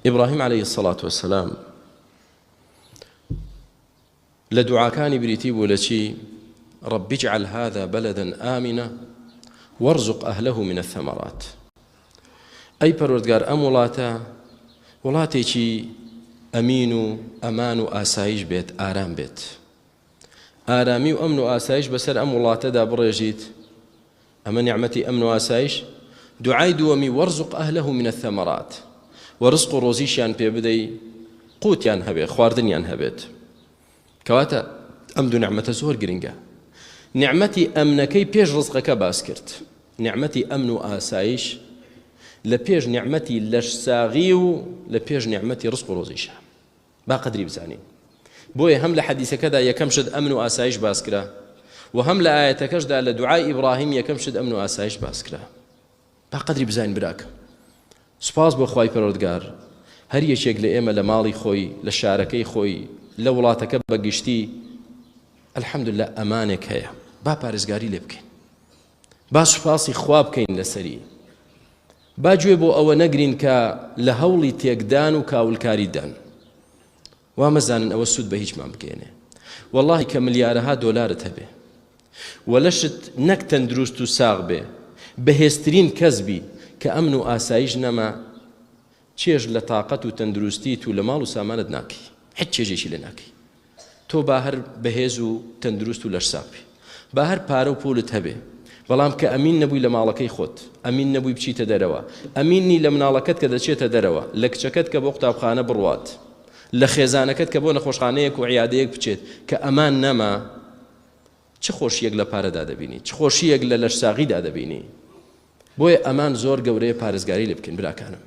ئیبراهیم عەلەیهی سەڵات وەسەلام لە دوعاکانی بریتی بوو لە چی؟ رب اجعل هذا بلدا آمنا وارزق أهله من الثمرات. ئەی پەروەردگار ئەم وڵاتە وڵاتێکی ئەمین و ئەمان و ئاسایش بێت، ئارام بێت. ئارامی و ئەمن و ئاسایش بەسەر ئەم وڵاتەدا بڕێژیت. ئەمە نیعمەتی ئەمن و ئاسایش. دوعای دووەمی وارزق أهله من الثمرات، وە ڕزق و ڕۆزیشیان پێ بدەی، قوتیان هەبێ، خواردنیان هەبێت. کەواتە ئەم دوو نیعمەتە زۆر گرنگە. نیعمەتی ئەمنەکەی پێش ڕزقەکە باس کرد. نیعمەتی ئەمن و ئاسایش لە پێش نیعمەتی لەشساغی و لە پێش نیعمەتی ڕزق و ڕۆزیشە. با قەدری بزانین. بۆیە هەم لە حەدیسەکەدا یەکەم شت ئەمن و ئاسایش باس کرا و هەم لە ئایەتەکەشدا لە دوعای ئیبراهیم یەکەم شت ئەمن و ئاسایش باس کرا. با قەدری بزانین براکەم. سوپاس بۆ خوای پەروەردگار هەر یەکێک لە ئێمە لە ماڵی خۆی لە شارەکەی خۆی لە وڵاتەکە بە گشتی الحمدلله ئەمانێک هەیە با پارێزگاری لێ بکەین با سوپاسی خوا بکەین لەسەری با گوێ بۆ ئەوە نەگرین کە لە هەوڵی تێکدان و کاولکاریدان وا مەزانن ئەوە سوود بە هیچمان بگەێنێ واللهی کە ملیارەها دۆلارت هەبێ و لەشت نەک تەندروست و ساغ بێ بەهێزترین کەس بی کە ئەمن و ئاسایش نەما چێژ لە تاقەت و تەندروستیت و لە ماڵ و سامانت ناکەی هیچ چێژێکی لێ ناکەی تۆ با هەر بەهێز و تەندروست و لەشساغ بی با هەر پارە و پولت هەبێ بەڵام کە ئەمین نەبووی لە ماڵەکەی خۆت ئەمین نەبووی بچیتە دەرەوە ئەمین نی لە مناڵەکەت کە دەچێتە دەرەوە لە کچەکەت کە بۆ قوتابخانە بڕوات لە خێزانەکەت کە بۆ نەخۆشخانەیەک و عیادەیەک بچێت کە ئەمان نەما چ خۆشیەک لە پارەدا دەبینی چ خۆشیەک لە لەشساغیدا دەبینی بۆیە ئەمان زۆر گەورەیە پارێزگاری لێ بکەین براکانم.